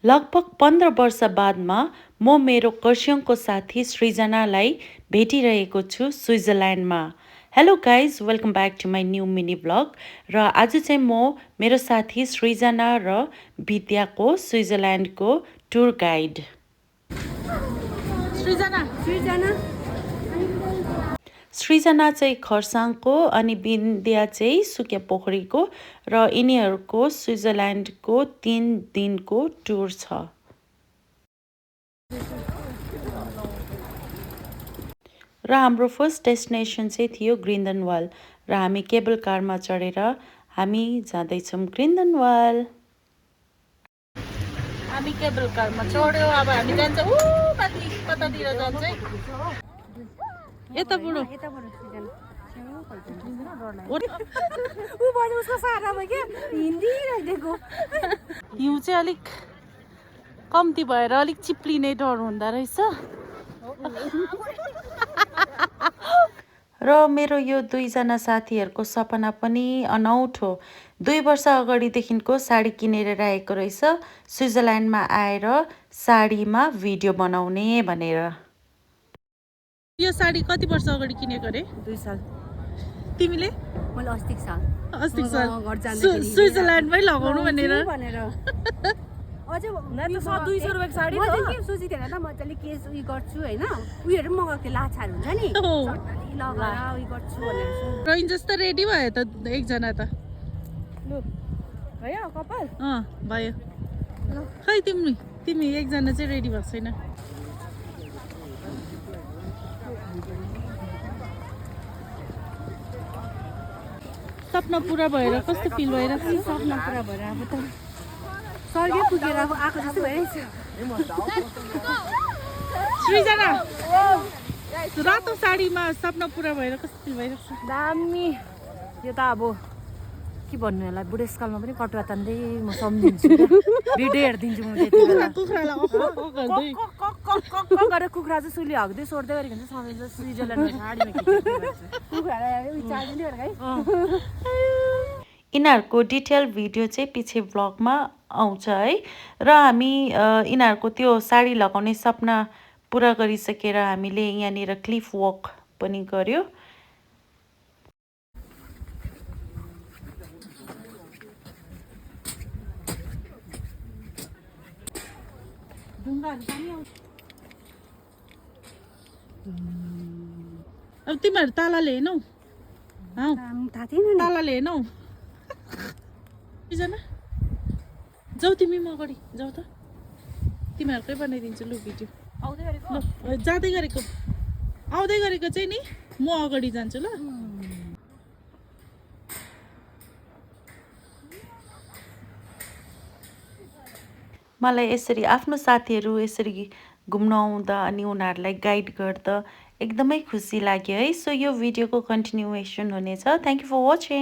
लगभग 15 वर्ष बादमा म मेरो कर्सियङको साथी सृजनालाई भेटिरहेको छु स्विजरल्यान्डमा। Hello guys, welcome back to my new mini vlog. र आज चाहिँ म मेरो साथी सृजना र विद्याको स्विजरल्यान्डको टुर गाइड। सृजना चाहिँ खरसाङको अनि विद्या चाहिँ सुकेपोखरीको र यिनीहरूको स्विजरल्यान्डको 3 दिनको टुर छ। र हाम्रो फर्स्ट डेस्टिनेसन चाहिँ थियो ग्रिन्डनवाल र हामी केबल कारमा चढेर हामी जाँदैछौँ ग्रिन्डनवाल। हामी केबल कारमा चढ्यो, अब हामी जान्छ माथि कतातिर जान्छ यता बुढो हिउँ चाहिँ अलिक कम्ती भएर अलिक चिप्लिने डर हुँदो रहेछ। र मेरो यो दुईजना साथीहरूको सपना पनि अनौठो। 2 वर्ष अगाडिदेखिको साडी किनेर राखेको रहेछ, स्विजरल्यान्डमा आएर साडीमा भिडियो बनाउने भनेर। यो साडी कति वर्ष अगाडि किनेको रे? 2 साल। तिमीले? मैले अस्तिक साल स्विजरल्यान्डमै लगाउनु भनेर। अझै 200 रुपियाँको साडी म चाहिँ के सोचिदिएन त, मजाले केस उयो गर्छु हैन, उयोहरु पनि मगाएको थिएँ, लाछाहरू हुन्छ नि लगाएर उयो गर्छु भनेर। रोइन जस्तो रेडी भयो त एकजना त। लु भयो कपाल? भयो। खै तिमी एकजना चाहिँ रेडी भएको छैन। सपना पुरा भएर कस्तो फिल भइरहेको छ? सपना पुरा भएर अब त स्वर्गै पुगेर आएको जस्तो भइरहेछ। सृजना रातो साडीमा सपना पुरा भएर कस्तो फिल भइरहेको छ? दामी। यो त अब के भन्नु, यसलाई बुढेसकालमा पनि कटुवा तान्दै म सम्झिन्छु, भिडियो हेरिदिन्छु म त्यति बेला। गरेर कुखुरा चाहिँ सुली हग्दै सोड्दै गरेको हुन्छ, सबै स्विजरल्यान्डमा साडीमा कुखुरालाई चार्जिँदै गरेको है। यिनीहरूको डिटेल भिडियो चाहिँ पछि भ्लगमा आउँछ है। र हामी यिनीहरूको त्यो साडी लगाउने सपना पुरा गरिसकेर हामीले यहाँनिर क्लिफ वक पनि गर्यो। अब तिमीहरू ताला लिएनौ? थाहा थिएन ताला लिएनौ? जाऊ तिमी, म अगाडि जाऊ त, तिमीहरूकै बनाइदिन्छु लु भिडियो। ल जाँदै गरेको आउँदै गरेको चाहिँ नि म अगाडि जान्छु ल। मलाई यसरी आफ्नो साथीहरू यसरी घुम्न आउँदा अनि उनीहरूलाई गाइड गर्दा एकदमै खुसी लाग्यो है। सो यो भिडियोको कन्टिन्युएसन हुनेछ। Thank you for watching.